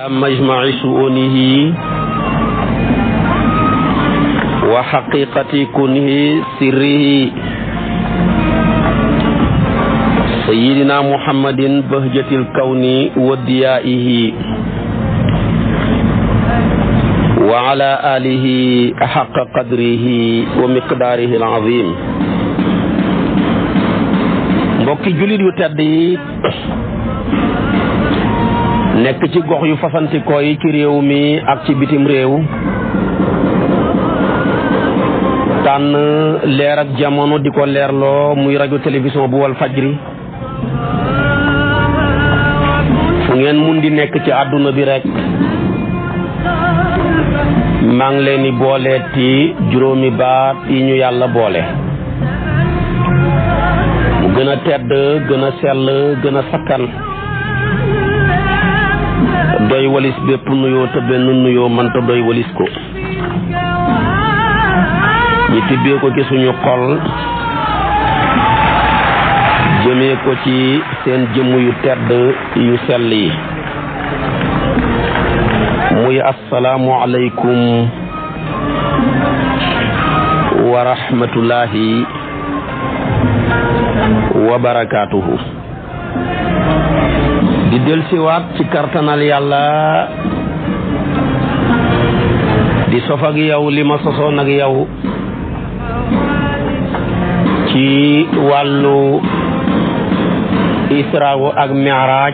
majmaci suunihi wa xaqiqati kunhi sirrihi sayyidina muhammadin bahjatil kawni wa diyaihi wa ala alihi haqqa qadrihi wa miqdaarihi al-azim. Mbokki jullit yu tedd yi nekk ci gox yu fasantikoo yi ci réew mi ak ci bitim réew, tànn leer ak jamono di ko leerloo muy rajo télévision bu wal fajri, fu ngeen mun di nekk ci àdduna bi rek maa ngi leen di booleeti juróomi baat yi ñu yàlla boole, mu gën a tedd, gën a sell, gën a sakkan, doy walis bépp nuyoo te benn nuyoo mënta doy walis ko. ñu tibbee ko ci suñu xol jëmee ko ci seen jëmm yu tedd yu sell yi, muy assalaamu aleykum wa rahmatullahi wa barakaatuhu. di dellusiwaat ci kartanal yàlla di sof ak yow li ma sosoon ak yow ci wàllu isra ak mi'raaj.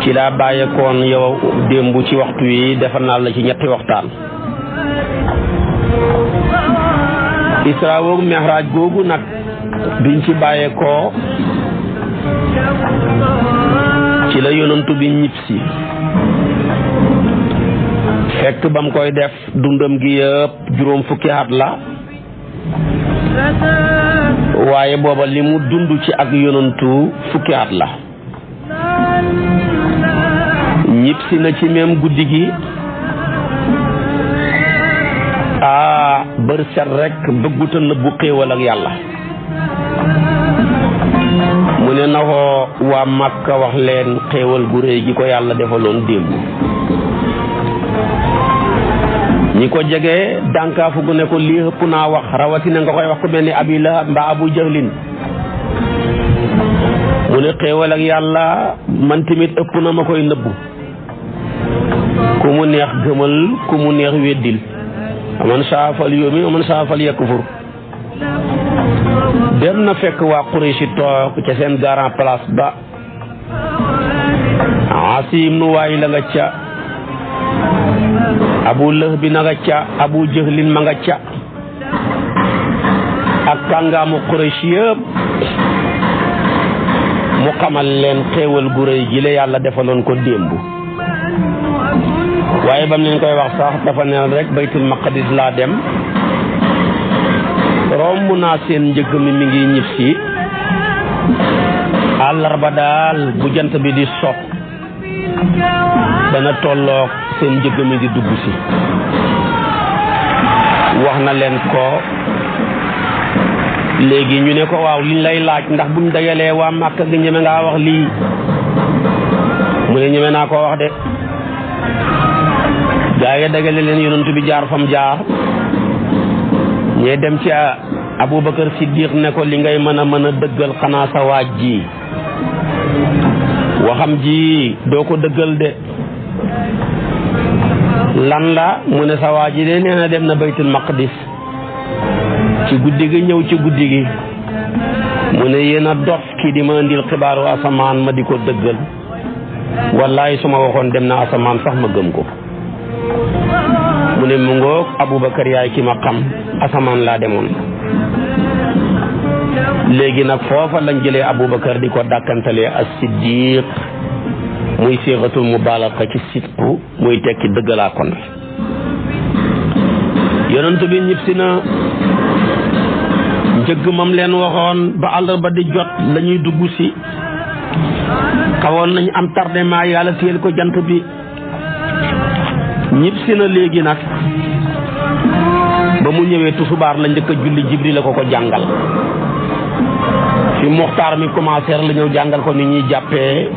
ci laa bàyyeekoon yow démb ci waxtu wi defar naa la ci ñetti waxtaan. isra ak mi'raaj googu nag biñ ci bàyyeekoo ci la yonantu bi ñibbisi, fekk bam koy def dundam gi yëpp juróom fukki at la, waaye booba li mu dund ci ak yonantu fukki at la. ñibbisi na ci même guddi gi bër set rek bëgguta nëbbu xéewal ak yàlla. mu ne na ko waa Makka wax leen xéewal gu réy gi ko yàlla defaloon démb. ñi ko jege dànkaafu gu ne ko lii ëpp naa wax, rawatina nga koy wax ku mel ni Abi Lahab mbaa Abu Jahlin. mu ne xéewal ak yàlla man tamit ëpp na ma koy nëbbu. ku mu neex gëmal, ku mu neex weddil. aman saa fal yu'min aman saa fal yakfur. dem na fekk waa Quraysh toog ca seen grand place ba. Asim nu waay la nga ca, Abu Lahab bi na nga ca, Abu Jahlin ma nga ca, ak kàngaamu Quraysh yëpp. mu xamal leen xéewal gu rëy gi la yàlla defaloon ko démb. waaye bam leen koy wax sax dafa neen rek baytul maqdis laa dem, romb naa seen njëgg mi ngi ñibbisi. àllarba daal bu jant bi di so dana tolloog seen njëgg mi di dugg si. wax na leen ko. léegi ñu ne ko waaw liñ lay laaj ndax buñ dajalee waa Màkka gi ñeme ngaa wax lii. mu ne ñeme naa koo wax de. gaa yi dagale leen yonent bi jaar fam jaar. ñee dem ci Abubakar Siddiq ne ko li ngay mën a dëggal xanaa sa waaj ji, waxam ji doo ko dëggal de. lan la? mu ne sa waaj ji de nee na dem na baytul maqdis ci guddi gi, ñëw ci guddi gi. mu ne yéen a dof kii di ma indil xibaaru asamaan ma di ko dëggal. wallaay su ma waxoon dem na asamaan sax ma gëm ko. mu ne mu ngoog Abubakar yaay ki ma xam, asamaan laa demoon. léegi nag foofa lañ jëlee Abubakar di ko dàkkantalee as-Siddiq, muy siixatul mubaalaga ci sidqu, muy tekki dëggalaa kon. yonent bi ñibbisi na. njëgg mam leen waxoon ba àllarba di jot lañuy dugg si, xawoon nañ am tardement, yàlla téyel ko jant bi. ñibbisi na léegi nag ba mu ñëwee tusubaar la njëkk a julli. Jibril la ko jàngal. fi muxtaar mi commencé la ñëw jàngal ko ni ñuy jàppee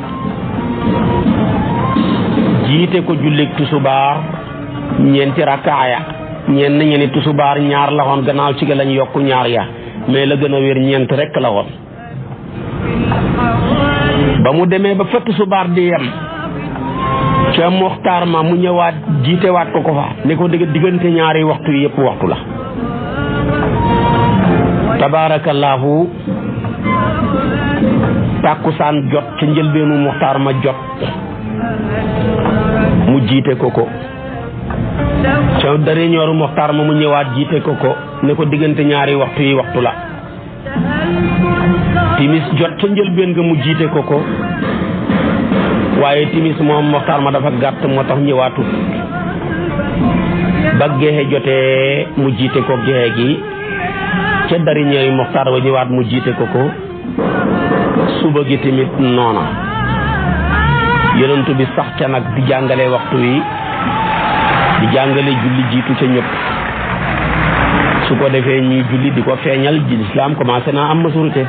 jiite ko jullik tusubaar ñeenti rakkaaya ñenn ñi ni tusubaar ñaar la woon gannaaw ci ga lañ yokk ñaar ya mais la gën a wér ñeent rek la woon. ba mu demee ba fa tusubaar di yem ca Muxtaar ma mu ñëwaat jiitewaat ko fa ne ko diggante ñaari waxtu yi yëpp waxtu la. tabaarakallaahu tàkkusaan jot ca njëlbeenu Muxtaar ma jot mu jiite ko ca dara ñooru Muxtaar ma mu ñëwaat jiite ko ne ko diggante ñaari waxtu yi waxtu la. timis jot ca njëlbeen nga mu jiite ko waaye timis moom Muxtaar ma dafa gàtt moo tax ñëwaatut. ba geexe jotee mu jiite ko geexe gi ca dari ñooy Muxtaar wa ñëwaat mu jiite ko suba gi tamit noona. yonent bi sax ca nag di jàngale waxtu wi di jàngale julli jiitu ca ñëpp su ko defee ñuy julli di ko feeñal ji lislaam commencé naa am maturité.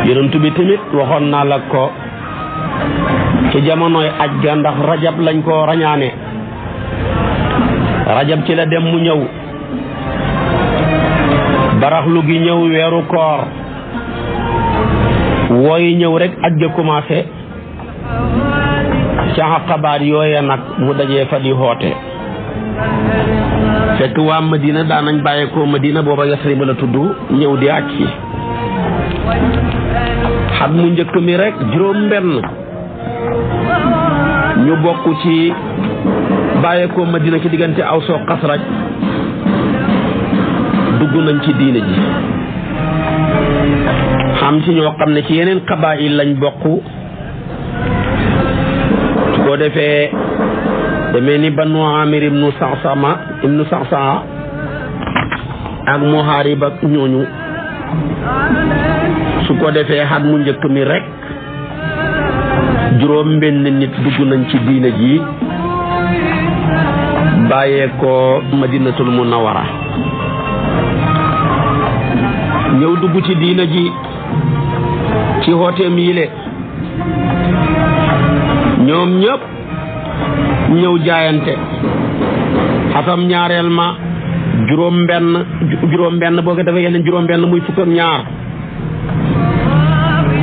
yonent bi tamit waxoon naa la ko ci jamonoy aj ga ndax rajab lañ ko rañaane. rajab ci la dem mu ñëw baraxlu gi ñëw weeru koor wooyi ñëw rek aj ga commencé ca xaqabaat yooya nag mu dajee fa di xoote. fekk waa Madina daan nañ bàyyeekoo Madina booba Yasrib la tudd ñëw di aj si xat mu njëkk mi rek juróom benn ñu bokk ci bàyyeekoo Madina ci diggante Aws ak Xasraj dugg nañ ci diine ji. xam ci ñoo xam ne ci yeneen xabaayil lañ bokk su ko defee demee ni Banu Amir ibnu Saxsaa ak Muhaarib ak ñooñu. su ko defee xat mu njëkk mi rek juróom benn nit dugg nañ ci diina ji bàyyee ko Madinatul Munawwara ñëw dugg ci diina ji ci hooteem yile ñoom ñëpp ñëw jaayante. xatam ñaareel ma juróom benn boo ko defee yeneen juróom benn muy fukk ak ñaar.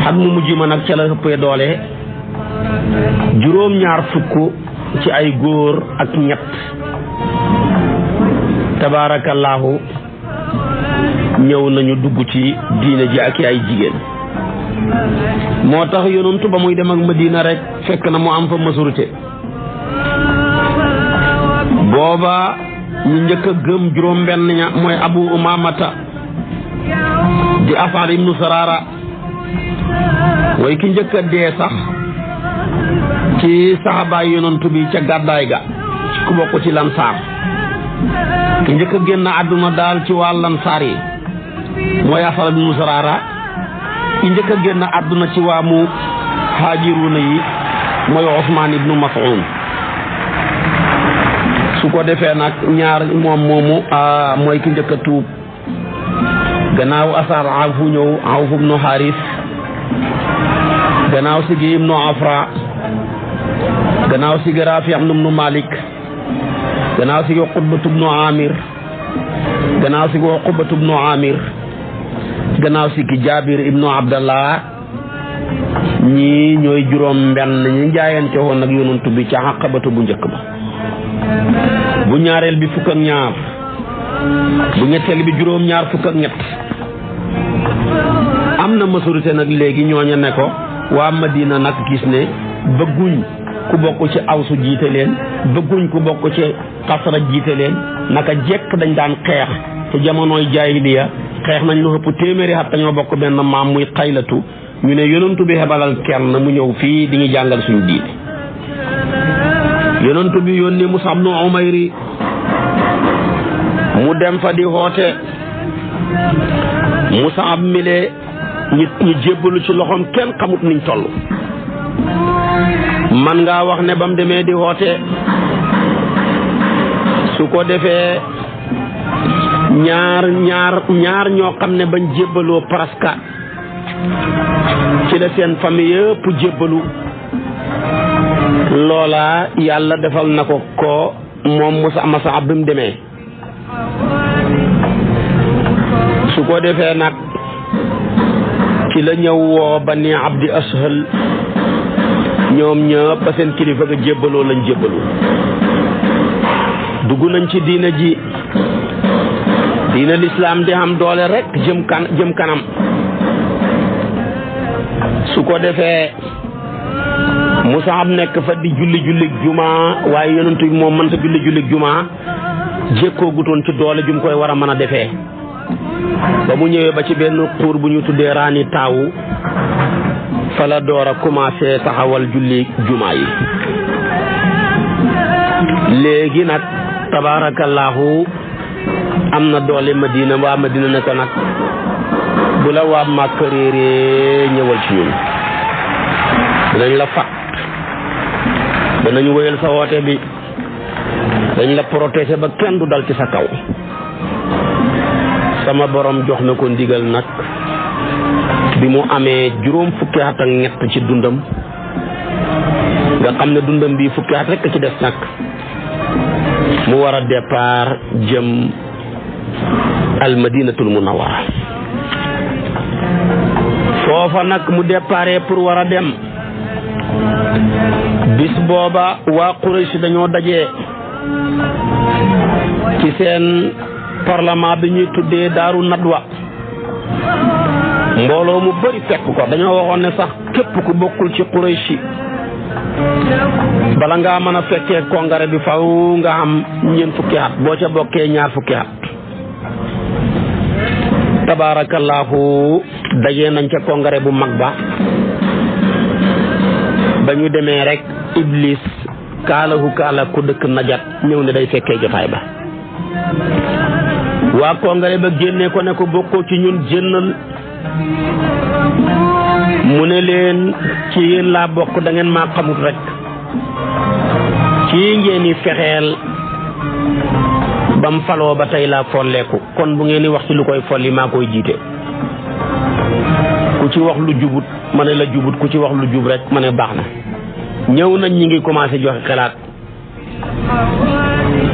xat mu mujj ma nag ca la ëppee doole juróom ñaar fukk ci ay góor ak ñett. tabaarakallaahu ñëw nañu dugg ci diina ji ak ay jigéen. moo tax yonentu ba muy dem ak Madina rek fekk na mu am fa maturité. booba ñu njëkk a gëm juróom benn ña mooy Abu Umaamata di Asad ibnu Sarara way ki njëkk a dee sax ci saxaabaay yonentu bi ca gàddaay ga ci ku bokk ci lansaar. ki njëkk a génn àdduna daal ci waa lansaar yi mooy Asad ibnu Sarara. ki njëkk a génn àdduna ci waa mu haajiruuna yi mooy Usmaan ibnu Mas'uud. su ko defee nag ñaar moom moomu mooy ki njëkk a tuub gannaaw Asad Awf ñëw Awf ibnu Haaris gannaaw si gi ibnu Afra gannaaw si gi Raafi ibnu Malik gannaaw si gi Uqbatu ibnu Amir gannaaw si gi Uqbatu ibnu Amir gannaaw si gi Jaabir ibnu Abdallah. ñii ñooy juróom benn ñi jaayante woon nag yonent bi ca Aqabatu bu njëkk ba. bu ñaareel bi fukk ak ñaar bu ñetteel bi juróom ñaar fukk ak ñett. am na maturité nag léegi ñooña ne ko waa Madina nag gis ne bëgguñ ku bokk ci Awsu jiite leen bëgguñ ku bokk ci Xasraj jiite leen. naka jekk dañ daan xeex te jamonooy jaahiliya xeex nañ lu ëpp téeméeri at ñoo bokk benn maam muy Xaylatu. ñu ne yonentu bi xebalal kenn mu ñëw fii di ñu jàngal suñu diine. yonentu bi yónni Mus'ab ibn Umayr mu dem fa di xoote. Mus'ab mile ñu jébbalu ci loxoom kenn xamut niñ toll. man ngaa wax ne ba mu demee di xoote su ko defee ñaar ñoo xam ne bañ jébbaloo presque ci la seen famille yëpp jébbalu loola yàlla defal na ko moom Mus'ab bi mu demee. su ko defee nag ci la ñëw woo Bani Abdi Ashhal ñoom ñëpp ba seen kilifa ga jébbaloo lañ jébbaloo dugg nañ ci diina ji diina lislaam di am doole rek jëm kanam su ko defee Mus'ab nekk fa di julli jumaa waaye yonent bi moom mënta julli jumaa jékkoo gutoon ci doole jum koy war a mën a defee ba mu ñëwee ba ci benn xuur bu ñu tuddee raani taawu fa la door a commencé taxawal julli jumaa yi léegi nag tabaarakallaahu am na doole Madina waa Madina ne ko nag bu la waa Màkka réeree ñëwal ci ñun dinañ la fat danañ wéyal sa woote bi dañ la protéger ba kenn du dal ci sa kaw sama borom jox na ko ndigal nag bi mu amee juróom fukki at ak ñett ci dundam nga xam ne dundam bi fukki at rekk ci des nag mu war a départ jëm al madinatul munawwara foofa nag mu déparé pour war a dem bis booba waa Quraysh dañoo dajee ci seen parlement bi ñuy tuddee Daaru Nadwa mbooloo mu bari fekk ko dañoo waxoon ne sax képp ku bokkul ci Quraysh bala ngaa mën a fekkee congrès bi faw nga am ñeent fukki at boo ca bokkee ñaar fukki at tabaarakallaahu dajee nañ ca congrès bu mag ba ñu demee rek Iblis kaala ku dëkk Najat ñëw ne day fekkee jotaay ba waa congrès ba génnee ko ne ko bokkoo ci ñun jënnal mu ne leen ci yéen laa bokk da ngeen maa xamut rek ci ngeen di fexeel bam faloo ba tey laa folleeku kon bu ngeen di wax ci lu koy folli maa koy jiite ku ci wax lu jubut ma ne la jubut ku ci wax lu jub rek ma ne baax na ñëw nañ ñi ngi commencé joxe xalaat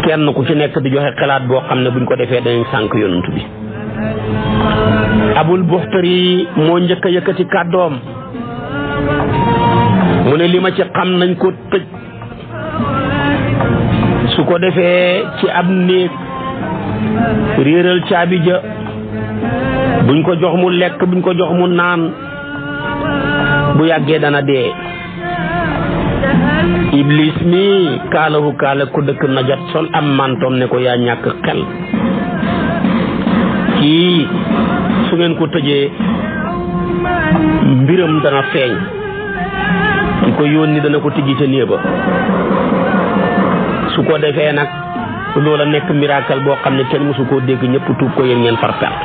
kenn ku ci nekk di joxe xalaat boo xam ne buñ ko defee dañuy sànk yonent bi Abul Buxtari moo njëkk a yëkkati kàddoom mu ne li ma ci xam nañ ko tëj su ko defee ci ab néeg réeral caabi ja buñ ko jox mu lekk buñ ko jox mu naan bu yàggee dana dee Iblis mi kaala ku dëkk Najat sol am mantoom ne ko yaa ñàkk xel kii su ngeen ko tëjee mbiram dana feeñ ki ko yónni dana ko tijji ca néeba su ko defee nag loola nekk miracle boo xam ne kenn mësu koo dégg ñëpp tuub ko yéen ngeen far perte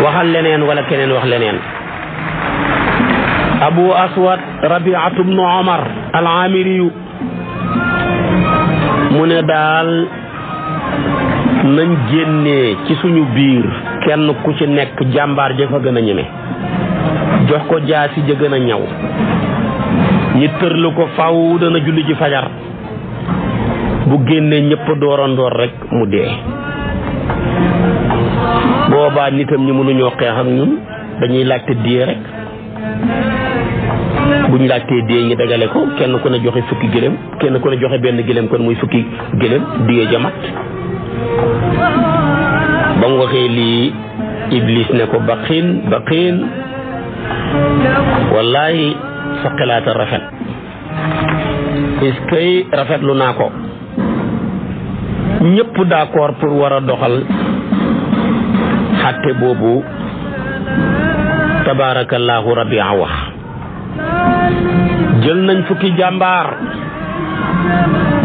waxal leneen wala keneen wax leneen Abu Aswad Rabi'atu bnu Omar al-Amiriyu mu ne daal nañ génnee ci suñu biir kenn ku ci nekk jàmbaar ja fa gën a ñeme jox ko jaasi ja gën a ñaw ñi tërlu ko faw dana julli ji fajar bu génnee ñëpp doorandoor rek mu dee boobaa nitam ñi mënuñoo xeex ak ñun dañuy laajte dee rek buñ laajtee dee ñi dagale ko kenn ku ne joxe fukki gëléem kenn ku ne joxe benn gëléem kon muy fukki gëléem dee jamat ba mu waxee lii Iblis ne ko baqiin wallahi sa xalaat a rafet est-ce que rafetlu naa ko ñëpp d'accord pour war a doxal xatte boobu tabaarakallaahu Rabia wax jël nañ fukki jàmbaar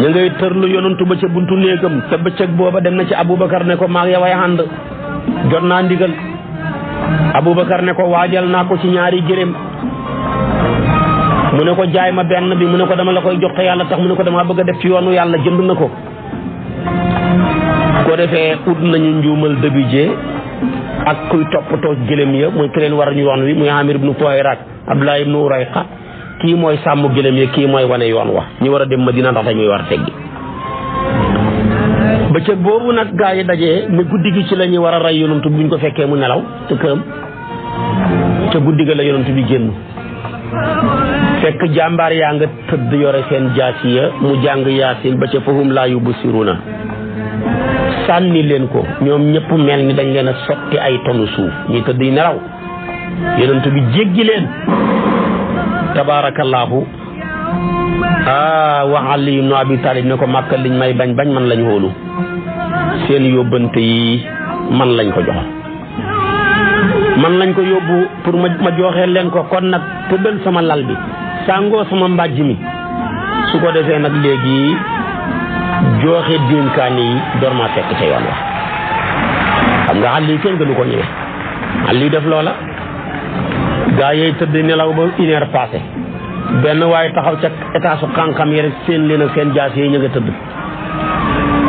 ñu ngay tërlu yonantu ba ca buntu néegam te bëccëg booba dem na ci Aboubacar ne ko maag yow ay ànd jot naa ndigal Aboubacar ne ko waajal naa ko ci ñaari gëléem mu ne ko jaay ma benn bi mu ne ko dama la koy jox te yàlla tax mu ne ko dama bëgg a def ci yoonu yàlla jënd na ko ko defee ut nañu njuumal dëbijee ak kuy toppatoo gëléem ya muy ki leen war ñu yoon wi muy Amir ibnu Fuhayra Abdullah ibnu Urayqa kii mooy sàmm gëlëm yi kii mooy wane yoon wa ñu war a dem Madina ndax dañuy war teggi bëccëg boobu nag gaa yi dajee ne guddi gi ci la ñuy war a rey yonent bi buñ ko fekkee mu nelaw te këram ca guddi ga la yonent bi génn fekk jàmbaar yaa nga tëdd yore seen jaasiya mu jàng yaasin ba ca fahum laa yubsiruna sànni leen ko ñoom ñëpp mel ni dañ leen a sotti ay tonu suuf ñi tëdd yi nelaw yonent bi jéggi leen tabaarakallaahu wax Ali ibn Abi Talib ne ko Màkka liñ may bañ man lañ hóolu seen yóbbante yi man lañ ko jox man lañ ko yóbbu pour ma joxee leen ko kon nag tëddal sama lal bi sàngoo sama mbàjj mi su ko defee nag léegi joxe dénkaane yi door maa fekk ca yoon wax xam nga Ali kenn gënu ko ñëwee Ali def loola gaa yee tëdd nelaw ba 1 heure passé benn waaye taxaw ca état su xam-xam yi rek seen leen ak seen jaas yi ñu nga tëdd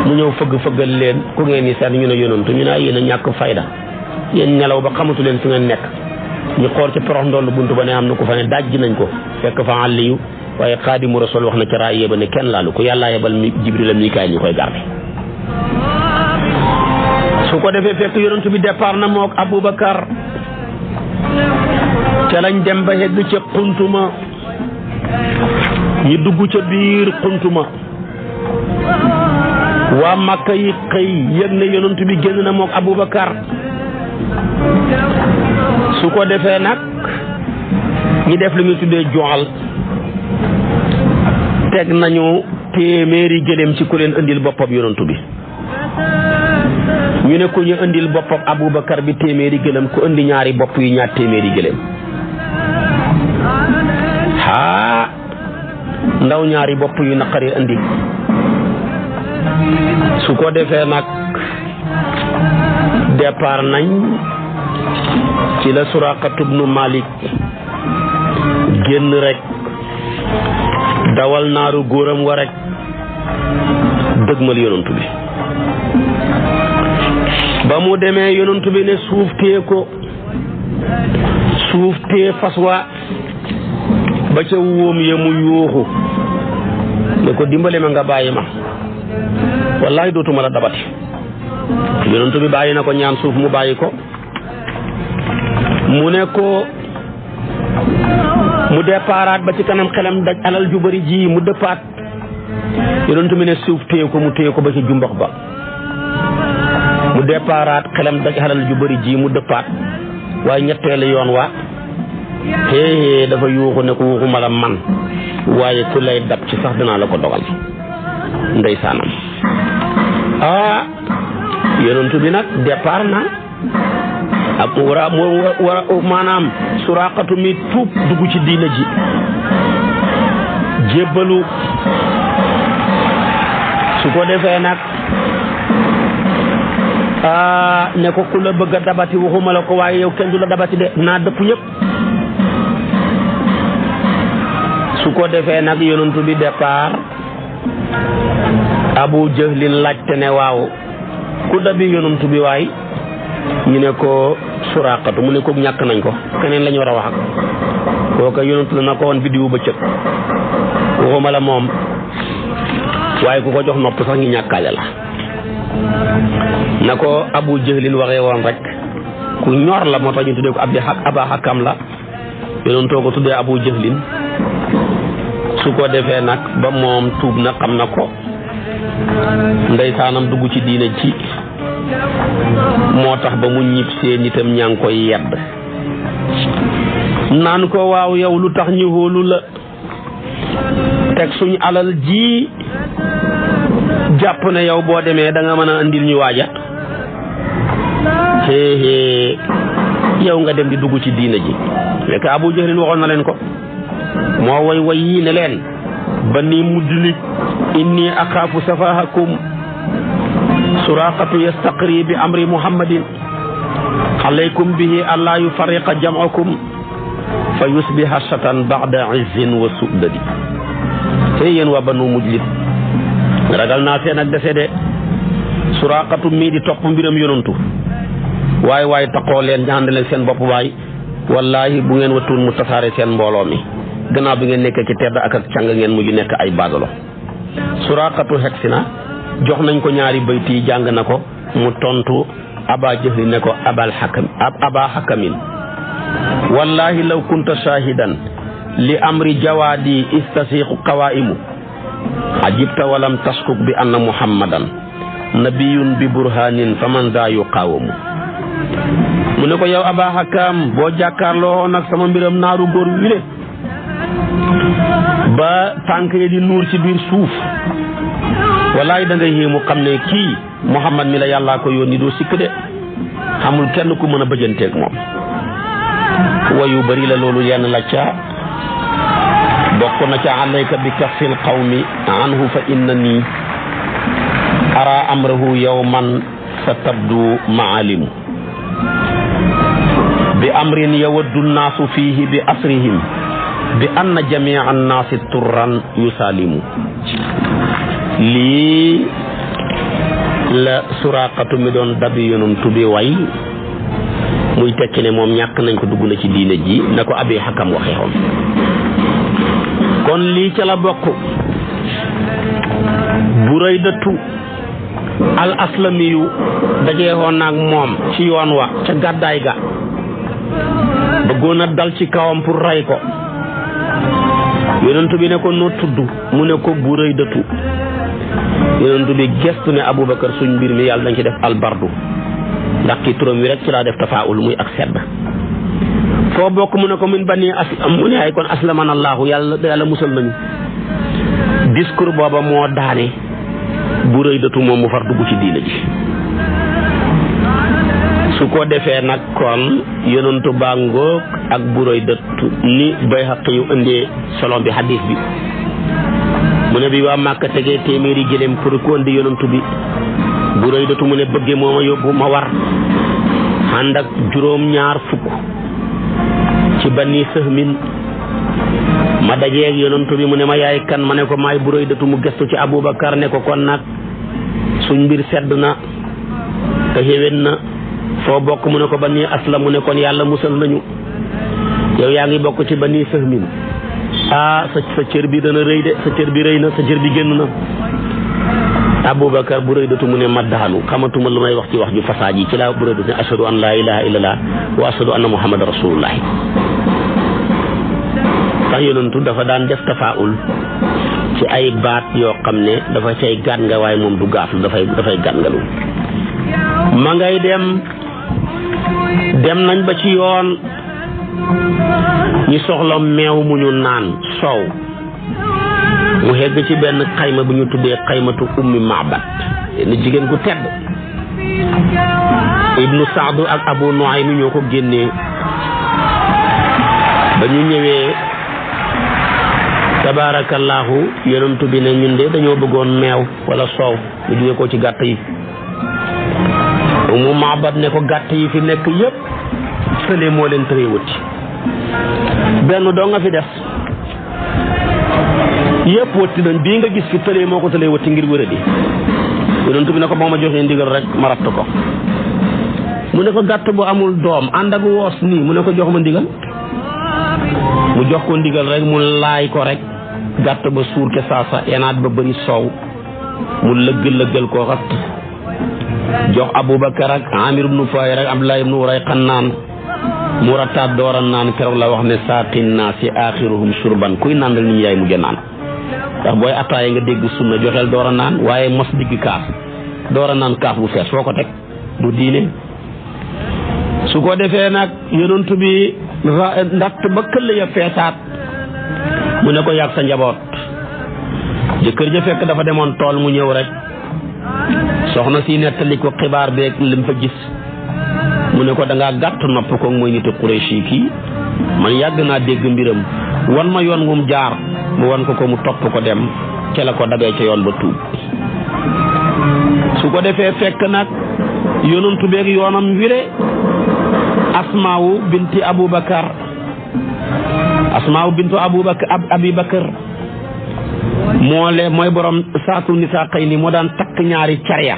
mu ñëw fëggal leen ku ngeen ni seet ñu ne yonantu ñu ne ay yéen a ñàkk fayda yéen nelaw ba xamatu leen fi ngeen nekk ñu xool ci porox ndoll buntu ba ne am na ko fa ne dajji nañ ko fekk fa Aliyu waaye Xaadimu Rasuul wax na ca raay ba ne kenn laalu ko yàllaa yebal Jibril Mikaayil ñu koy garde su ko defee fekk yonantu bi départ na mook Aboubacar ca lañ dem ba yegg ca xuntuma ñi dugg ca biir xuntuma waa Makka yi xëy yëg ne yonent bi génn na mook Aboubacar su ko defee nag ñi def lu ñu tuddee joxal teg nañu téeméeri gëléem ci ku leen indil boppam yonent bi ñu ne ku ñu indil boppam Aboubacar bi téeméeri gëléem ku indi ñaari bopp yi ñaar téeméeri gëléem ndaw ñaari bopp yu naqari indi su ko defee nag départ nañ ci la Suraqatu bnu Malik génn rek dawal naaru góoram wa rek dëgmal yonantu bi ba mu demee yonantu bi ne suuf tee fas wa ba ca wóom ya mu yuuxu ne ko dimbale ma nga bàyyi ma wallahi dootuma la dabati yonent bi bàyyi na ko ñaan suuf mu bàyyi ko mu ne ko mu départaat ba ci kanam xelam daj alal ju bari ji mu dëppaat yonent bi ne suuf téye ko mu téye ko ba ci jumbax ba mu départaat xelam daj alal ju bari ji mu dëppaat waaye ñetteelu yoon waa dafa yuuxu ne ko waxuma la man waaye ku lay dab ci sax dinaa la ko dogal ndeysaanam yonent bi nag départ na ak war a maanaam Suraqatu mi tuub dugg ci diina ji jébbalu su ko defee nag ne ko ku la bëgg a dabati waxuma la ko waaye yow kenn du la dabati de naa dëpp ñëpp su ko defee nag yonent bi départ Abu Jahlin laajte ne waaw ku dabi yonent bi waay ñu ne ko Suraqatu mu ne ko ñàkk nañ ko keneen la ñu war a wax ak kooka yonent la na ko woon biddiwu bëccëg waxuma la moom waaye ku ko jox nopp sax ngi ñàkkaale la na ko Abu Jahlin waxee woon rek ku ñor la moo tax ñu tuddee ko Aba Hakam la yonentoo ko tuddee Abu Jahlin su ko defee nag ba moom tuub na xam na ko ndeysaanam dugg ci diina ci moo tax ba mu ñib see nitam ñaa ngi koy yedd naan ko waaw yow lu tax ñu hóolu la teg suñu alal ji jàpp ne yow boo demee da nga mën a andil ñu waaja yow nga dem di dugg ci diina ji fekk Abu Jahlin waxoon na leen ko moo way yii ne leen bani mudlik inni axaafu safahakum Suraqatu yastaqri bi amri muhammadin alaykum bihi alla yufarriqa jam'akum fa yusbiha shatan ba'da izzin wa su'dadi te yéen waa banu mudlik ragal naa seen ak dese de Suraqatu mii di topp mbiram yonantu waaye taxoo leen ñaandale seen bopp waay wallahi bu ngeen watul mu tasaare seen mbooloo mi gannaaw bi ngeen nekk ci tedd ak càng ngeen mujj nekk ay baadolo. Suraqatu xegsi na jox nañ ko ñaari bayt yi jàng na ko mu tontu Aba Jahli ne ko aba hakamin wallahi law kunta shahidan li amri jawaadi istasiqu qawaimu ajibta walam taskuk bi anna muhammadan nabiyun bi burhanin faman za yuqawamu mu ne ko yow Aba Hakam boo jàkkaarloo nag sama mbiram naaru góor wi le ba tànk yi di nuur ci biir suuf wallaay da nga yéemu xam ne kii Muhammad mi la yàllaa ko yónni doo sikk de xamul kenn ku mën a bëjanteeg moom. wayu bari la loolu yenn la ca bokk na ca alayka bi kafil qawmi anhu fa innani ara amrahu yawman sa tabdu maalimu bi amrin yawaddu nnaasu fiihi bi asrihim bi anna jamia annaasi turran yusaalimu. lii la Suraqatu mi doon dabi yonent bi way muy tekki ne moom ñàkk nañ ko dugg na ci diine ji na ko Abi Hakam waxee woon. kon lii ca la bokk. Buraydatu al aslamiyu dajee woon naag moom ci yoon wa ca gàddaay ga bëggoon a dal ci kawam pour rey ko yonent bi ne ko noo tudd mu ne ko Buraydatu yonent bi gestu ne Aboubacar suñ mbir mi yàlla dañ ci def albardu ndax ki turam wi rek ci laa def tafaawul muy ak sedd foo bokk mu ne ko min bani aslam mu ne ay kon aslaman allahu yàlla musal nañu. discours booba moo daane Buraydatu moom mu far dugg ci diina ji. su ko defee nag kon yonentu baa ngoog ak Buraydatu ni Bayhaqi yu indee solo bi hadis bi mu ne bi waa Màkka tegee téeméeri gëléem pour ko indi yonentu bi Buraydatu mu ne bëggee moo ma yóbbu ma war ànd ak juróom-ñaar fukk ci Bani Sahmin ma dajeeg yonentu bi mu ne ma yaay kan ma ne ko maay Buraydatu mu gestu ci Aboubacar ne ko kon nag suñ mbir sedd na te xéwén na foo bokk mu ne ko Bani Aslam mu ne kon yàlla musal nañu yow yaa ngi bokk ci Bani Sahmin sa cër bi dana rëy de sa cër bi rëy na sa cër bi génn na. Aboubacar Buraydatu mu ne ma daanu xamatuma lu may wax ci wax ju fasaaj yi ci laa Buraydatu ne ashhadu an laa ilaaha illallah wa ashhadu anna muhammad rasulullah. sax yonentu dafa daan def tafaul ci ay baat yoo xam ne dafa cay gàtt nga waaye moom du gaaf dafay gàtt nga lu ma ngay dem nañ ba ci yoon ñi soxla meew mu ñu naan soow mu hegg ci benn xayma bu ñu tuddee xaymatu ummi Ma'bad ni jigéen gu tedd Ibnu Saadu ak Abu Nuaym ñoo ko génnee ba ñu ñëwee tabaarakallaahu yonent bi ne ñun de dañoo bëggoon meew wala soow ñu jóge ko ci gàtt yi ummu Ma'bad ne ko gàtt yi fi nekk yépp fële moo leen tëree wuti benn doo nga fi des yëpp wëtti nañ bii nga gis fi tëlee moo ko tëlee wëtti ngir wëradi yonent bi ne ko boo ma joxee ndigal rek ma ratt ko mu ne ko gàtt bu amul doom ànd ak woos nii mu ne ko jox ma ndigal mu jox ko ndigal rek mu laay ko rek gàtt ba suur ke saasa enaat ba bëri soow mu lëggal ko ratt jox Aboubacar ak Amir ibnu Fuhayra ak Abdullah ibnu Urayqan naan mu rattaat doora naan keroog la wax ne saaqin naasi aaxiruhum shurban kuy nàndal nit ñi yaay mujj naan ndax booy attaaye nga dégg sunna joxeel door a naan waaye mos digg kaas door a naan kaas bu fees foo ko teg du diine. su ko defee nag yonent bi ndatt ba këll ya feesaat mu ne ko yàgg sa njaboot jëkkër ja fekk dafa demoon tool mu ñëw rek soxna si nettali ko xibaar beeg lim fa gis mu ne ko da ngaa gàtt nopp ko mooy nitu Quraysh kii man yàgg naa dégg mbiram wan ma yoon wum jaar mu wan ko mu topp ko dem ca la ko dabee ca yoon ba tuub. su ko defee fekk nag yonantu beeg yoonam wire Asmaawu binti Aboubacar Abibakar mooy borom saatu nisaaqayni moo daan takk ñaari carya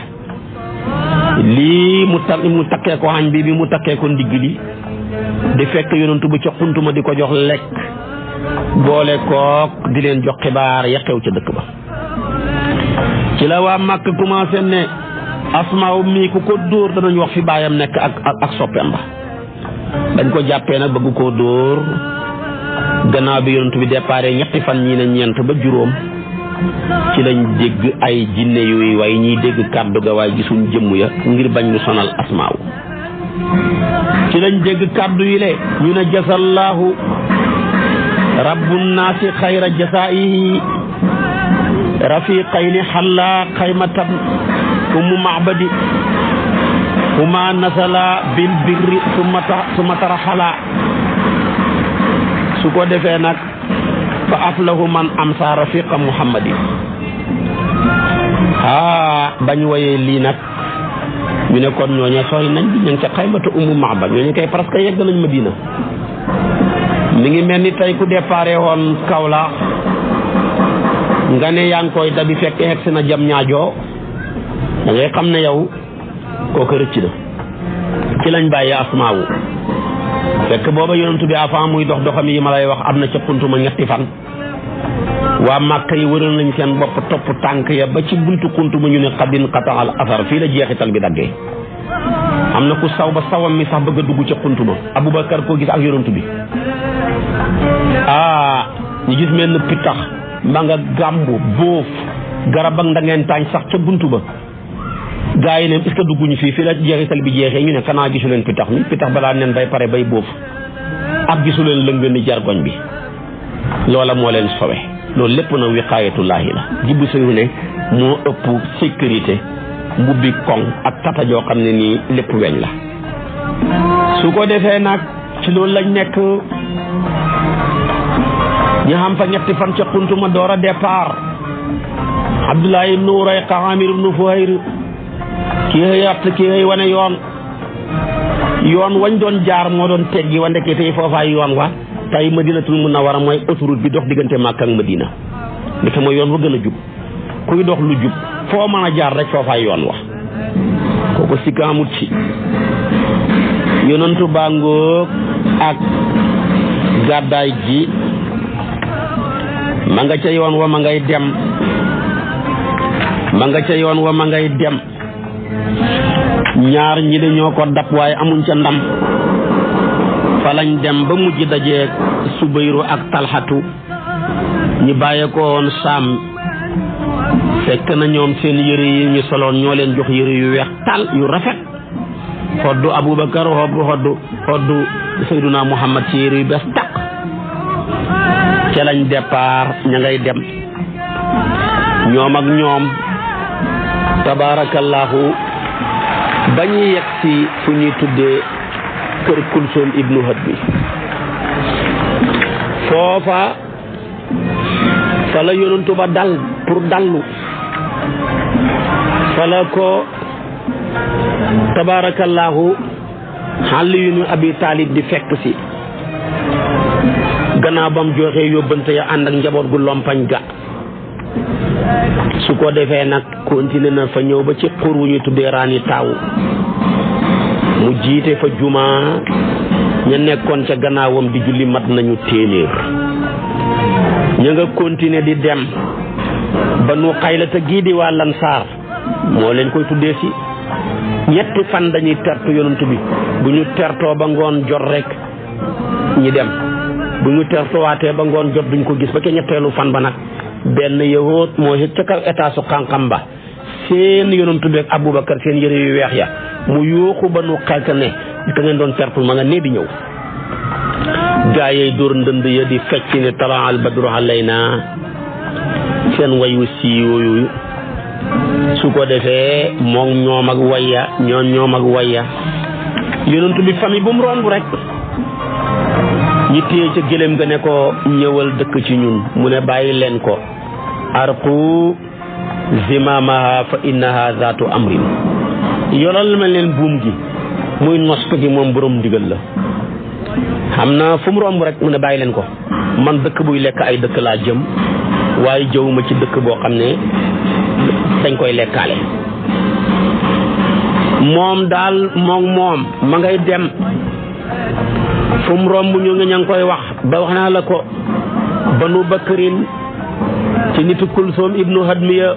lii mu takkee ko xañ bi mu takkee ko ndigg li di fekk yonantu bu ca xuntuma di ko jox lekk boole kook di leen jox xibaar ya xew ca dëkk ba. ci la waa Màkk commencé ne Asmaaw mii ku ko dóor danañ wax fi baayam nekk ak soppeem ba. dañ ko jàppee nag bëgg koo dóor gannaaw bi yonent bi déparé ñetti fan ñii ne ñeent ba juróom ci lañ dégg ay jinne yuy way ñiy dégg kàddu ga waaye gisuñ jëmm ya ngir bañ lu sonal Asmaaw. ci lañ dégg kàddu yi le ñu ne jasallaahu rabbun naasi xayra jasaa'ihi rafiqayni xalla xaymatan ummu macbadi huma nasala bil birri summa taraxala. su ko defee nag fa aflahu man amsa rafiqa muhammadin. bañ woyee lii nag ñu ne kon ñooñe sori nañ bi ñu ngi ca xaymata ummu macbad ñooñu kay presque yegg nañ Madina. mi ngi mel ni tey ku déparé woon Kaolack nga ne yaa ngi koy dabi fekk yegg si na jam ñaajoo da ngay xam ne yow kooku rëcc na. ci lañ bàyyi Asmaawu fekk booba yonent bi avant muy dox doxam yi ma lay wax am na ca xuntuma ñetti fan. waa Màkka yi wëral nañ seen bopp topp tànk ya ba ci buntu xuntuma ñu ne xadin qataal asar fii la jeexital bi daggee. am na ku saw ba sawam mi sax bëgg a dugg ca xuntuma Abubakar koo gis ak yonent bi ñu gis mel ne pittax ma nga gàmbu boof garab ak ndangeen taañ sax ca buntu ba. gaa yi ne est-ce que dugguñu fii la jeexital bi jeexee ñu ne xanaa gisu leen pitax mi pitax balaa nen bay pare bay boof ak gisu leen lëngën ni jargoñ bi. loola moo leen sowe loolu lépp na wiqaayatullaahi la. jibbu sayu ne moo ëpp sécurité mbubbi koŋ ak tata joo xam ne nii lépp weñ la. su ko defee nag ci loolu lañ nekk ñu xam fa ñetti fan ca xuntuma door a départ. Abdullah ibnu Urayqa Amir ibnu Fuhayr kii xëy att kii xëy wane yoon wañ doon jaar moo doon teggi wa ndekee tey foofaay yoon wa tey Madinatul Munawwara mooy autoroute bi dox diggante Makka ak Madina ndeke mooy yoon wa gën a jub kuy dox lu jub foo mën a jaar rek foofaay yoon wa kooku sikka amut ci. yonantu bàngoog ak gàddaay ji ma nga ca yoon wa ma ngay dem ñaar ñi de ñoo ko dab waaye amuñ ca ndam fa lañ dem ba mujj dajeeg Subayru ak Talxatu ñi bàyyee ko woon Saam fekk na ñoom seen yëre yi ñu soloon ñoo leen jox yëre yu weex tal yu rafet xoddu Abubakar xoddu Sayyiduna Muhammad ci yëre yu bees tàq ca lañ départ ña ngay dem ñoom ak ñoom tabaarakallaahu ba ñuy yegg si fu ñuy tuddee kër Kulsoom ibnu Hadbi foofa fa la yonantu ba dal pour dallu fa la ko tabaarakallaahu Ali ibnu Abi Taalib di fekk si gannaaw bam joxee yóbbante ya ànd ak njaboot gu lompañ ga. su ko defee nag continué na fa ñëw ba ci xur wu ñu tuddee Raani Taawu mu jiite fa juma ña nekkoon ca gannaawam di julli mat nañu téeméer. ña nga continué di dem Banu Xaylata gii di waa Lansaar moo leen koy tuddee si ñetti fan dañuy tertu yonent bi bu ñu tertoo ba ngoon jot rek ñi dem bu ñu tertuwaatee ba ngoon jot duñ ko gis ba ca ñetteelu fan ba nag benn yahoot moo ca kaw état su xam-xam ba seen yonent bi ak Abubakar seen yëre yu weex ya mu yuuxu Banu Xaylata ne ka ngeen doon tertul ma nga nee di ñëw. gaa yey dóor ndënd ya di fecc ne talaa al badru alayna seen wayu si yooyu su ko defee moom ñoom ak waya yonent bi famille bu mu romb rek ñi téye ca gëléem ga ne ko ñëwal dëkk ci ñun mu ne bàyyi leen ko arqu zimamaha fa innaha zaatu amrin yoral ma leen buum gi muy nos ko ci moom borom ndigal la. xam na fu mu romb rek mu ne bàyyi leen ko man dëkk buy lekk ay dëkk laa jëm waaye jëwuma ci dëkk boo xam ne dañ koy lekkaale. moom daal moom ma ngay dem fu mu romb ñu nga ña ngi koy wax ba wax naa la ko banu bakrin ci nitu kulsoom ibnu hadmiya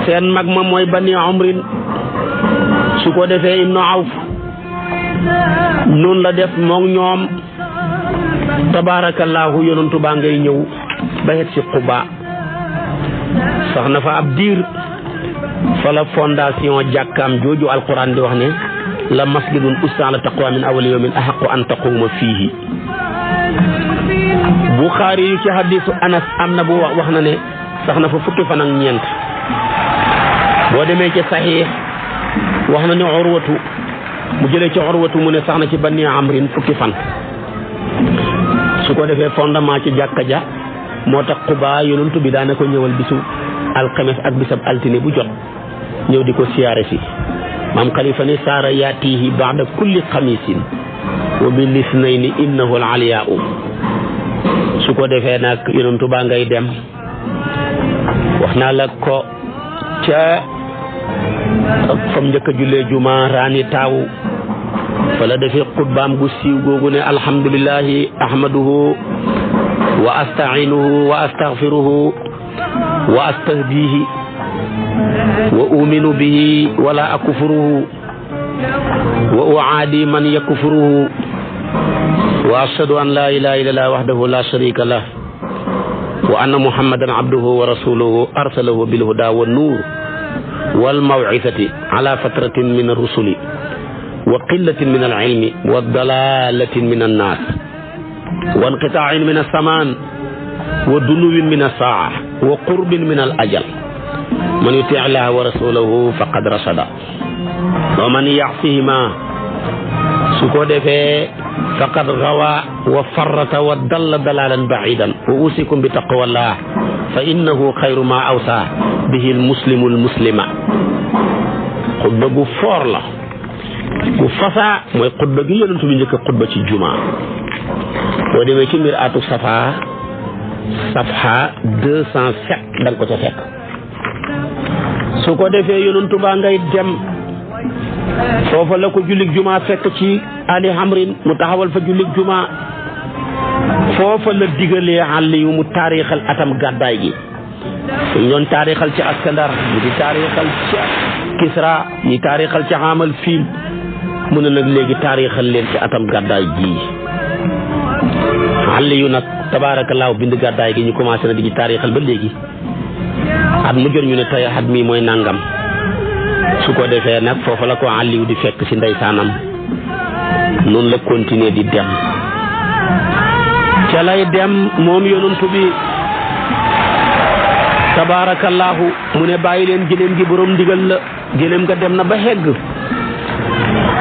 seen mag ma mooy bani umrin su ko defee ibnu awf noonu la def moom ñoom tabaarakallaahu yonantu baa ngay ñëw ba xet si Quba sax na fa ab diir fa la fondation jàkkaam jooju alquran di wax ne la masjidun ussisa ala taqwa min awwali yawmin ahaqqu an taquma fiihi. Buxaari yu ci hadisu Anas am na bu wax na ne sax na fa fukki fan ak ñeent. boo demee ci saxiix wax na ne Urwatu mu jëlee ci Urwatu mu ne sax na ci Bani Amrin fukki fan. su ko defee fondement ci jàkka ja moo tax Quba yonent bi daana ko ñëwal bisu alxames ak bisab altine bu jot ñëw di ko siyaare si. maam Khalifa ne saara yaatihi baada kulli xamisin wa bil isnayni innahu al aliyaau. su ko defee nag yonentu baa ngay dem wax naa la ko ca fam njëkk a jullee juma raani taaw fa la defee xutbaam gu siiw googu ne alhamdulillahi ahmaduhu wa astainuhu wa astaghfiruhu wa astahdihi wa uminu bihi wala akfuruhu wa uaadi man yakfuruhu wa ashhadu an la ilaha illallah wahdahu la sharika lah wa anna muhammadan abduhu wa rasuluhu arsalahu bil huda wan nur wal maw'izati ala fatratin min ar-rusuli wa qillatin min al-ilmi wa dalalatin min an-nas wa inqita'in min as-saman wa dunuwin min as-sa'a wa qurbin min al-ajal man yuti' Allah wa rasulahu faqad rashada wa man ya'sihima su ko defee faqad gawa wa farrata wa dalla dalalan ba'idan wa usikum bi taqwallah fa innahu khayru ma awsa bihi al-muslimu al-muslima. xutba gu foor la gu fasa mooy xutba gi yonent bi njëkk a xutba ci juma. boo demee ci mbir atu safha 207 da nga ko ca fekk. su ko defee yonentu baa ngay dem foofa la ko jullig juma fekk ci ali hamrin mu taxawal fa jullig juma foofa la digalee àll yu mu taarixal atam gàddaay gi. ñu doon taarixal ci Askandar ñu di taarixal ci Kisra ñi taarixal ci xaamal fiil mu ne nag léegi taarixal leen ci atam gàddaay gi. àll yu nag tabaarakallaahu bind gàddaay gi ñu commencé na di ci taarixal ba léegi at mu jot ñu ne tey at mii mooy nangam. su ko defee nag foofu la ko àlliw di fekk ci ndeysaanam noonu la continuer di dem ca lay dem moom yonent bi tabaarakallaahu mu ne bàyyi leen gëléem gi borom ndigal la. gëléem nga dem na ba hegg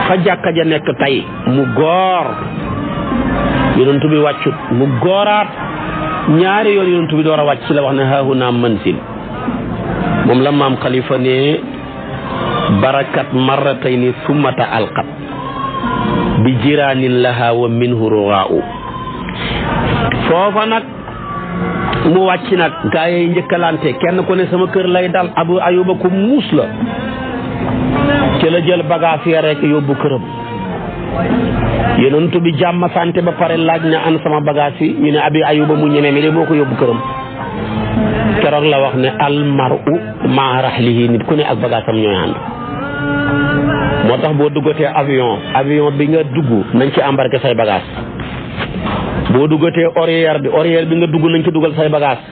fa jàkka ja nekk tey mu goor yonent bi wàccut mu gooraat ñaari yoon yonent bi door a wàcc ci la wax ne haahuna manzil. moom la maam Khalifa ne barakat marratayni summata alqat bi jiraanin laha wa minhu ruwaa'u. foofa nag mu wàcc nag gaa yi njëkkalante kenn ku ne sama kër lay dal. Abu Ayuba ku muus la ci la jël bagage yi rek yóbbu këram. yonent bi jàmm sante ba pare laaj na an sama bagage yi ñu ne Abi Ayuba mu ñeme mi de moo ko yóbbu këram. keroog la wax ne almaru maa rahlihi nit ku ne ak bagage am ñooy ànd. moo tax boo duggatee avion bi nga dugg nañ ci embarqué say bagage. boo duggatee horaire bi nga dugg nañ ci dugal say bagage.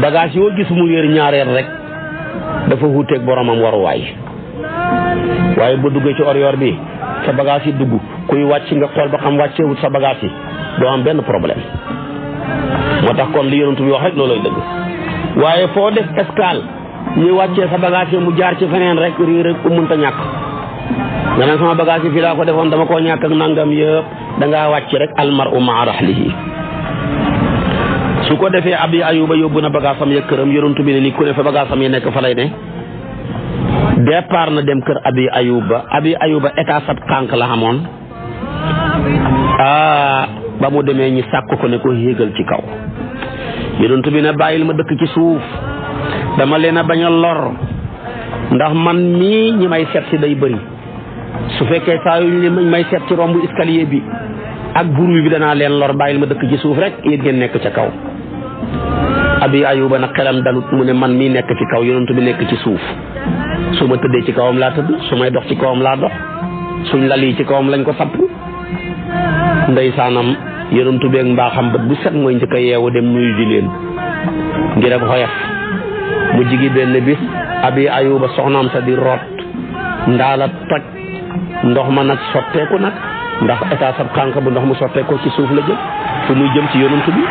bagage yoo gis mu yër ñaareel rek dafa wuuteeg boromam waruwaay. waaye boo duggee ci horaire bi sa bagage yi dugg kuy wàcc nga xool ba xam wàcceewut sa bagage yi doo am benn problème. moo tax kon li yonent bi wax rek loolooy dëgg. waaye foo def escale ñuy wàccee sa bagage yi mu jaar ci feneen rek riir rek mënta ñàkk. nga ne sama bagage yi fii laa ko defoon dama koo ñàkk ak nangam yëpp da ngaa wàcc rek almaru maa rahlihi. su ko defee Abi Ayuba yóbbu na bagage am ya këram yonent bi ne ni ku ne fa bagage am ya nekk fa lay ne. départ na dem kër Abi Ayuba état sab kànk la xamoon. ba mu demee ñi sàkk ko ne ko yéegal ci kaw. yonent bi ne bàyyil ma dëkk ci suuf dama leen a bañ a lor ndax man mii ñi may seet si day bëri. su fekkee saa yu ñu may seet ci rombu escalier bi ak buru bi danaa leen lor bàyyil ma dëkk ci suuf rek yéen ngeen nekk ca kaw. Abi Ayuba nag xelam dalut mu ne man mii nekk ci kaw yonent bi nekk ci suuf su ma tëddee ci kawam laa tëdd su may dox ci kawam laa dox suñ lal yi ci kawam lañ ko sapp ndeysaanam yonent bi ak mbaaxam bët bu set mooy njëkk a yeewu dem nuyu ji leen ngir ak xoyaf mu jigi benn bis Abi Ayuba soxnaam sa di root ndaala toj ndox ma nag sotteeku nag ndax état sab xànq bu ndox mu sotteekoo ci suuf la jëm fu muy jëm ci yonent bi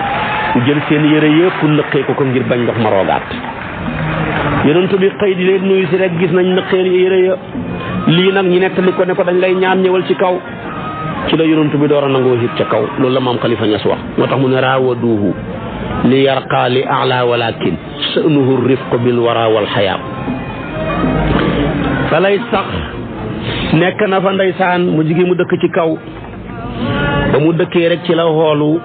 mu jël seen yére yëpp nëqee ko ngir bañ ndox ma roogaat yonent bi xëy di leen nuyu si rek gis nañ nëqee yére ya lii nag ñu nettali ko ne ko dañ lay ñaan ñëwal ci kaw ci la yonent bi door a nangoo hit ca kaw loolu la maam Khalifa Niass wax moo tax mu ne raawaduuhu li yarqa li ala walakin sha'nuhu rifq bil wara wal xayaa fa lay sax nekk na fa ndeysaan mu jigi mu dëkk ci kaw ba mu dëkkee rek ci la xoolu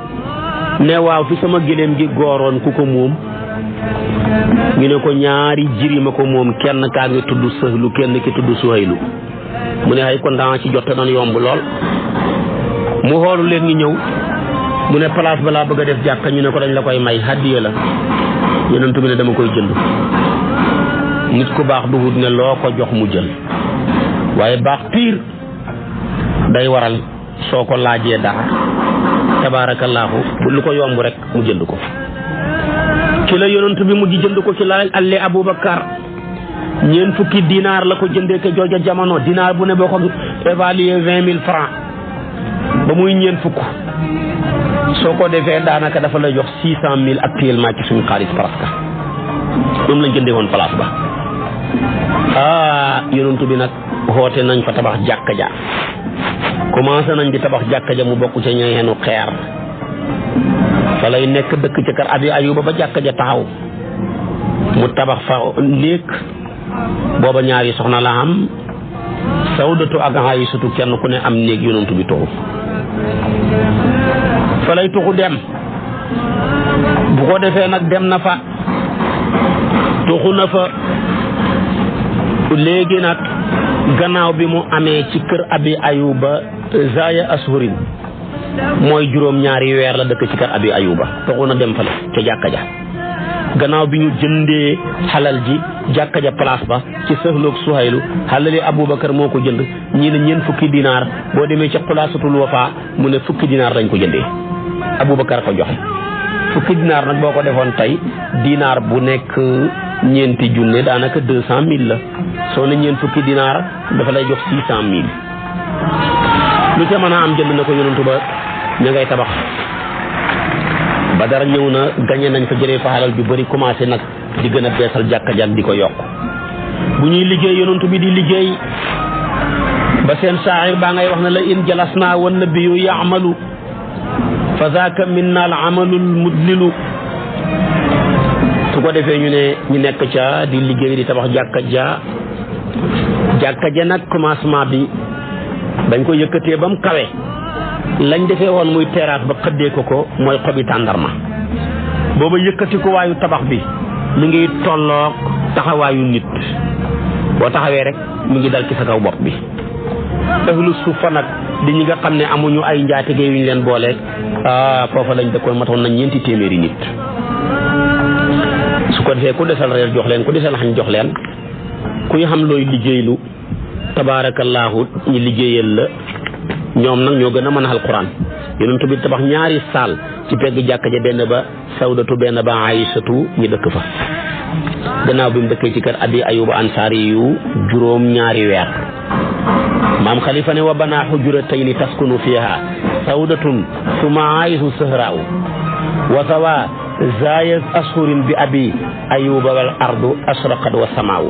ne waaw fi sama gëléem gi gooroon ku ko moom ñu ne ko ñaari jirima ko moom kenn kaa ngi tudd Sahlu kenn ki tudd Suhaylu mu ne ay kon daa ci jotte doon yomb lool mu xoolu leen ngi ñëw mu ne place balaa bëgg a def jàkka ñu ne ko dañ la koy may hadiya la yonent bi ne dama koy jënd nit ku baax duhut ne loo ko jox mu jël waaye baax piir day waral soo ko laajee dara tabaarakallaahu bu lu ko yomb rek mu jënd ko ci la yonent bi mujj jënd ko ci la alli Aboubacar ñeent fukki dinaar la ko jëndee ke jooja jamono dinaar bu ne boo ko évalué 20 000 francs ba muy ñeent fukk soo ko defee daanaka dafa lay jox 600 000 actuellement ci suñu xaalis presque moom lañ jëndee woon place ba yonent bi nag xoote nañ fa tabax jàkka ja commencé nañ di tabax jàkka ja mu bokk ca ñeenu xeer fa lay nekk dëkk ca kër Abi Ayuba ba jàkka ja taxaw mu tabax fa néeg booba ñaari soxna la am Sawdatu ak Aysatu kenn ku ne am néeg yonent bi tuxu fa lay tuxu dem bu ko defee nag dem na fa tuxu na fa léegi nag gannaaw bi mu amee ci kër Abi Ayuba zaya ashurin mooy juróom-ñaari weer la dëkk ci kër Abi Ayuba tuxu na dem fa la ca jàkka ja gannaaw bi ñu jëndee xalal ji jàkka ja place ba ci Sahlu ak Suhaylu xalali Aboubacar moo ko jënd ñii ne ñeent fukki dinaar boo demee ca Xulaasatul Wafaa mu ne fukki dinaar lañ ko jëndee Aboubacar ko joxe fukki dinaar nag boo ko defoon tey dinaar bu nekk ñeenti junne daanaka 200 000 la soo ne ñeent fukki dinaar dafa lay jox 600 000 lu ca mën a am jënd na ko yonentu ba ña ngay tabax ba dara ñëw na gañe nañ fa jëlee fa xalal ju bëri commencé nag di gën a beesal jàkka jak di ko yokk bu ñuy liggéey yonentu bi di liggéey ba seen saahir baa ngay wax ne la in jalasna wan nabiyyu yaamalu fa zaaka minna al amalul mudlilu su ko defee ñu ne ñu nekk ca di liggéey di tabax jàkka ja nag commencement bi dañ ko yëkkatee ba mu kawe lañ defee woon muy terrasse ba xëddee ko mooy xobi tàndarma booba yëkkati ko waayu tabax bi mi ngi tolloog taxawaayu nit boo taxawee rek mi ngi dal ci sa kaw bopp bi ahlu suuf fa nag di ñi nga xam ne amuñu ay njaatige yu ñu leen booleeg foofa lañ dëkkoon matoon nañ 4 téeméeri nit su ko defee ku desal reer jox leen ku desal xañ jox leen kuy xam looy liggéeylu tabaarakallaahu ñi liggéeyal la ñoom nag ñoo gën a mën a alquran yonent bi tabax ñaari saal ci pegg jàkka ja benn ba Sawdatu benn ba Aysatu ñi dëkk fa gannaaw bi mu dëkkee ci kër Abi Ayuba Ansaari yu juróom-ñaari weer maam Khalifa ne wa banaa hujratayni taskunu fiha Sawdatun summa Aysu sahraaw wa sawa zaya ashurin bi Abi Ayuba wal ardu asraqat wa samaaw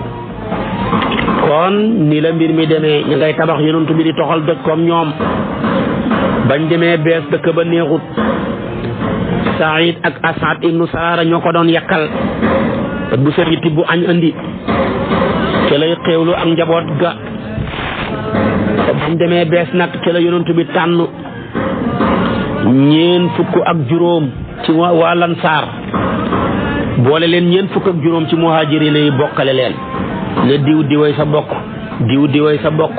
kon ni la mbir mi demee ñu ngay tabax yonent bi di toxal dëkk comme ñoom bañ demee bees dëkk ba neexut Saïd ak Asad ibnu Sarara ñoo ko doon yakkal bu seen yitti bu añ andi ci lay xéewlu ak njaboot ga bañ demee bees nag ci la yonent bi tànn 50 ci waa Lansaar boole leen 50 ci muhaajiriin yi bokkale leen ne diw diwoy sa bokk diw diwoy sa bokk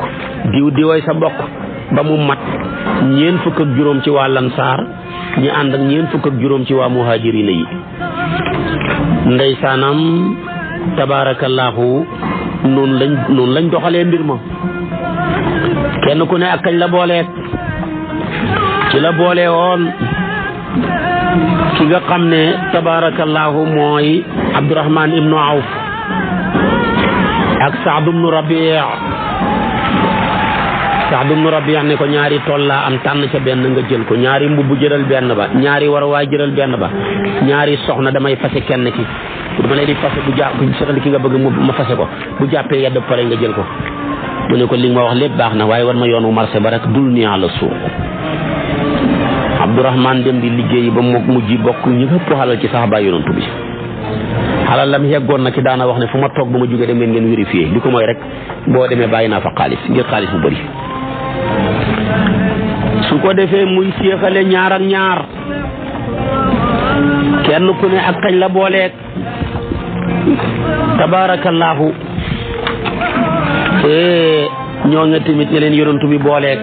diw diwoy sa bokk ba mu mat ñeent fukk ak juróom ci waa lansaar ñi ànd ak ñeent fukk ak juróom ci waa muhaajiriina yi ndeysaanam tabaarakallaahu noonu lañ doxalee mbir ma kenn ku ne ak kañ la booleek ci la boole woon ki nga xam ne tabaarakallaahu mooy Abdurahmaan ibnu Awf ak Saad ibnu Rabi' ne ko ñaari tool laa am tànn ca benn nga jël ko ñaari mbubb jëlal benn ba ñaari warwaay jëlal benn ba ñaari soxna damay fase kenn ki bu dama lay di fase bu jàpp ki nga bëgg ma fase ko bu jàppee yedd pare nga jël ko mu ne ko li nga ma wax lépp baax na waaye war ma yoonu marché ba rek dul ni àla suuq Abdourahman dem di liggéey ba mook mujj bokk ñu ëpp xalal ci saxaaba yonantu bi xalal lam yeggoon na ci daana wax ne fu ma toog ba ma jógee dem leen ngeen vérifier li ko mooy rek boo demee bàyyi naa fa xaalis ngir xaalis bu bëri su ko defee muy séexale ñaar ak ñaar kenn ku ne ak kañ la booleeg tabaarakallaahu ñoo nga tamit ne leen yonantu bi booleeg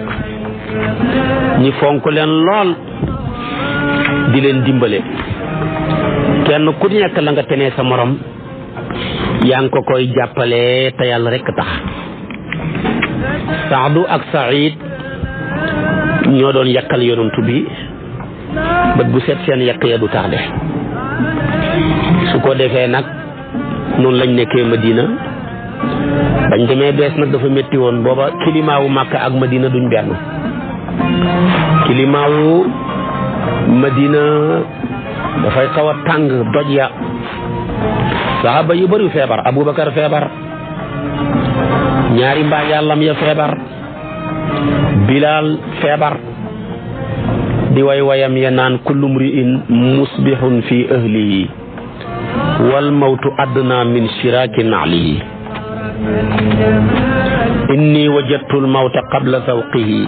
ñi fonk leen lool di leen dimbale kenn ku nekk la nga tenee sa morom yaa ngi ko koy jàppale te yàlla rekk tax Saadu ak Saïd ñoo doon yàkkal yonantu bi bët bu set seen yàq ya du tardé su ko defee nag noonu lañ nekkee Madina bañ demee bees nag dafa métti woon booba kilimaawu Makka ak Madina duñ benn kilimaawu Madina dafay xaw a tàng doj ya saxaaba yu bëri feebar Aboubacar feebar ñaari mbaa yàllam ya feebar Bilal feebar di way wayam ya naan kullu mri'in musbihun fi ahlihi wal mawtu adna min shiraki na'lihi inni wajadtu al mawta qabla zawqihi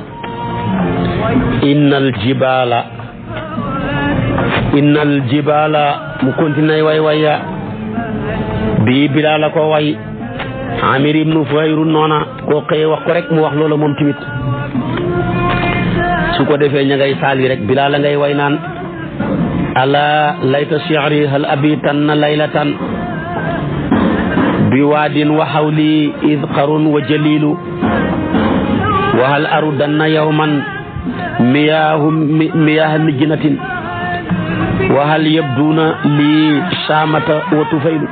innal jibala mu continue way waya bi Bilal ko way Amir ibnu Fuhayr noona koo xëyee wax ko rek mu wax loola moom tamit su ko defee ña ngay saali rek Bilal la ngay way naan ala layta shi'ri hal abitan laylatan bi waadin wa hawli idqarun wa jalilu wa hal arudanna yawman miyah mijnatin wa hal yabduna li saamata wa tufaylu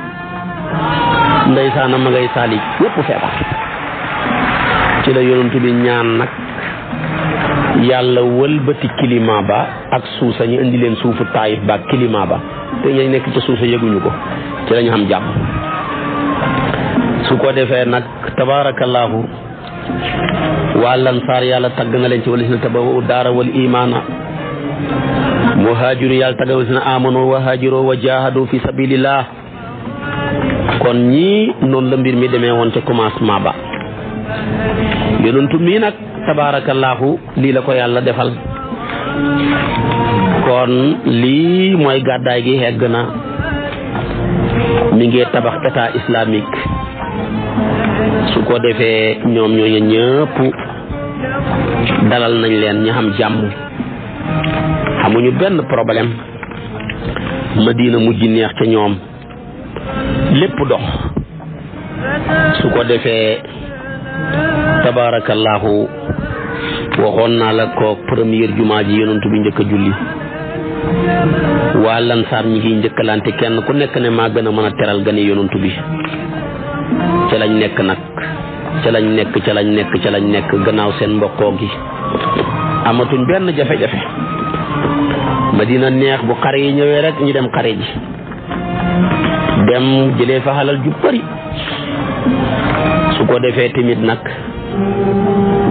ndeysaana ma ngay saali yépp feebar ci la yonent bi ñaan nag yàlla wëlbati climat ba ak suusa ñu indi leen suufu Taayif ba ak climat ba te ñay nekk ca suusa yëguñu ko ci la ñu xam jàmm su ko defee nag tabaarakallaahu waa Lansaar yàlla tagg na leen ci wala si na tabawwa'u daara wal imaana muhaajiru yàlla tagg na si na aamanu wa haajiroo wa jaahadu fi sabilillah kon ñii noonu la mbir mi demee woon ca commencement ba yonentu mii nag tabaarakallaahu lii la ko yàlla defal kon lii mooy gàddaay gi hegg na mi ngi tabax état islamique su ko defee ñoom ñooñu ñëpp dalal nañ leen ñu xam jàmm xamuñu benn problème Madina mujj neex ca ñoom lépp dox su ko defee tabaarakallaahu waxoon naa la ko première jumaa ji yonent bi njëkk a julli waa Lansaar ñi ngi njëkkalante kenn ku nekk ne maa gën a mën a teral gane yonent bi ca lañ nekk nag ca lañ nekk gannaaw seen mbokkoo gi amatuñ benn jafe-jafe Madina neex bu xare yi ñëwee rek ñu dem xare ji dem jëlee fa xalal ju bari su ko defee tamit nag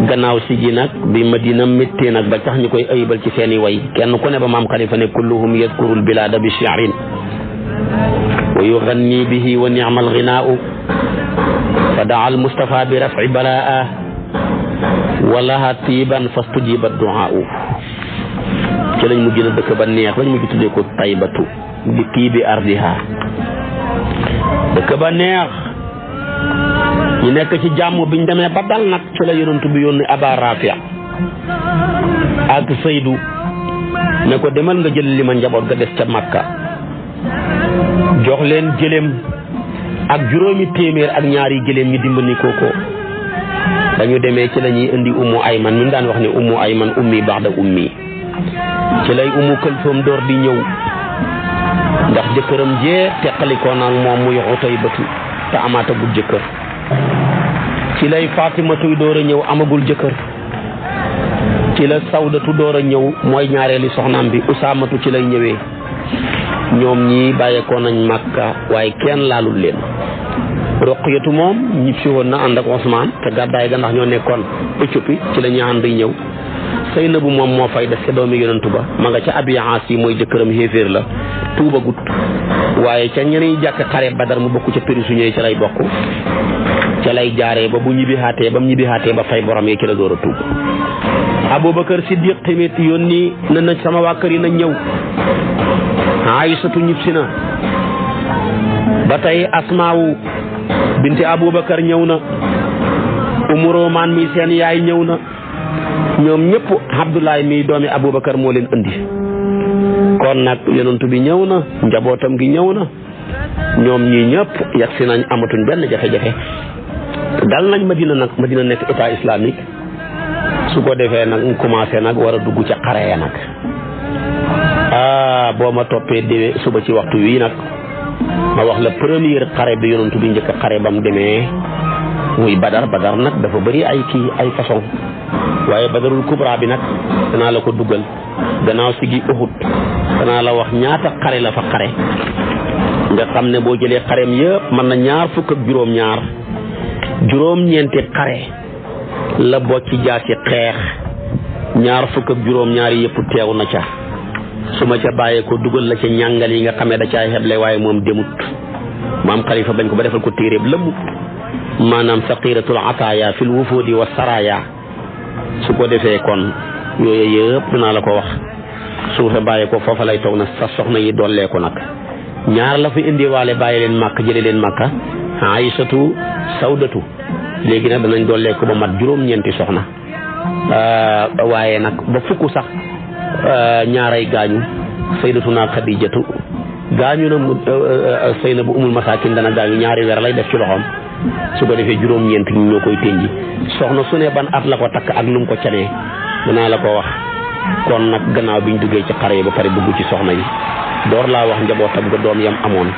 gannaaw si ji nag bi Madina méttee nag ba tax ñu koy ayibal ci seeni way kenn ku ne ba maam Xalifa ne kulluhum yadkurul bilada bi shi'rin wa yughanni bihi wa ni'mal ghina'u fa da'a al Mustafa bi raf'i balaa wa laha tiiban fastujiba du'a'u ci lañ mujj na dëkk ba neex lañ mujj tuddee ko Taybatu bi tiibi ardiha dëkk ba neex ñu nekk ci jàmm biñ demee ba dal nag ci la yonent bi yónni Aba Rafi' ak Saydu ne ko demal nga jël li ma njaboot ga des ca Makka jox leen gëléem ak juróomi téeméer ak ñaari gëléem ñu dimbali ko dañu demee ci la ñuy indi Ummu Ayman mi daan wax ne Ummu Ayman ummi ba'da ummi ci lay Ummu Kalsoom door di ñëw ndax jëkkëram jee teqalikoo nag moom muy Utaybatu te amaatagul jëkkër ci lay Fatimatu door a ñëw amagul jëkkër ci la Sawdatu door a ñëw mooy ñaareeli soxnaam bi Usaamatu ci lay ñëwee ñoom ñii bàyyeekoo nañ Makka waaye kenn laalul leen Roqiyatu moom ñib si woon na ànd ak Usmaan te gàddaay ga ndax ñoo nekkoon Éthiopie ci la ñu ànd ñëw Saynabu moom moo fay def ca doomi yonentu ba ma nga ca Abi Aas yi mooy jëkkëram xéeféer la tuuba gut waaye ca ñeneen jàkk xare Badar mu bokk ca prisonnier ca lay bokk ca lay jaaree ba bu ñibbi xaatee ba mu ñibbi xaatee ba fay borom yi ci la door a tuub Abubakar Siddiq tamit yónni na sama waa kër yi nañ ñëw Aysatu ñib si na ba tey Asmaawu binti Abubakar ñëw na Umu Romaan mi seen yaay ñëw na ñoom ñëpp Abdoulaye mi doomi Abubakar moo leen indi kon nag yonent bi ñëw na njabootam gi ñëw na ñoom ñii ñëpp yegg si nañ amatuñ benn jafe-jafe dal nañ Madina nag Madina nekk état islamique su ko defee nag mu commencé nag war a dugg ca xare ya nag boo ma toppee déwé suba ci waxtu wii nag ma wax la première xare bi yonent bi njëkk a xare ba mu demee muy Badar nag dafa bëri ay façon waaye Badarul Kubra bi nag danaa la ko duggal gannaaw si gi Uhud danaa la wax ñaata xare la fa xare nga xam ne boo jëlee xareem yëpp mën na ñaar fukk ak juróom-ñeenti xare la bocc jaasi xeex ñaar fukk ak juróom-ñaari yëpp teew na ca su ma ca bàyyee ko dugal la ca ñàngal yi nga xamee da caay xeble waaye moom demut maam Xalifa bañ ko ba defal ko téeréeb lëmm maanaam saqiratul ataaya fil wufudi wa saraya su ko defee kon yooyu yëpp dinaa la ko wax su fa bàyyee ko foofa lay toog na sa soxna yi dollee ko nag ñaar la fi indiwaale bàyyi leen màkk jële leen màkka Aysatu Sawdatu léegi nag danañ dollee ko ba mat juróom-ñeenti soxna waaye nag ba fukk sax ñaaray gaañu Sayyidatuna Xadijatu gaañu na Saynabu umul masaakin dana gaañu ñaari weer lay def ci loxoom su ko defee juróom-ñeent ñu ñoo koy tënji soxna su ne ban at la ko takk ak lu mu ko canee danaa la ko wax kon nag gannaaw biñ duggee ci xare yi ba pare dugg ci soxna yi door laa wax njabootam nga doom yam amoon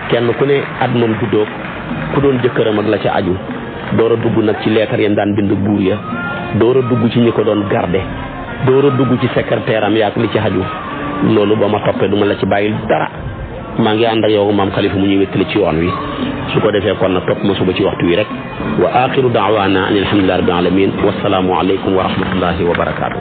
kenn ku ne at moom juddoo ku doon jëkkëram ak la ca aju door a dugg nag ci leetar yam daan bind buur ya door a dugg ci ñi ko doon garde door a dugg ci secrétaire am yaak li ci aju loolu ba ma toppee du ma la ci bàyyil dara maa ngi ànd ak yow maam Xalifa mu ñuy wéttali ci yoon wi su ko defee kon nag topp ma suba ci waxtu wi rek wa axiru daawaana an alhamdulillahi rabbil alamin wasalaamu aleykum wa rahmatullahi wa barakaatu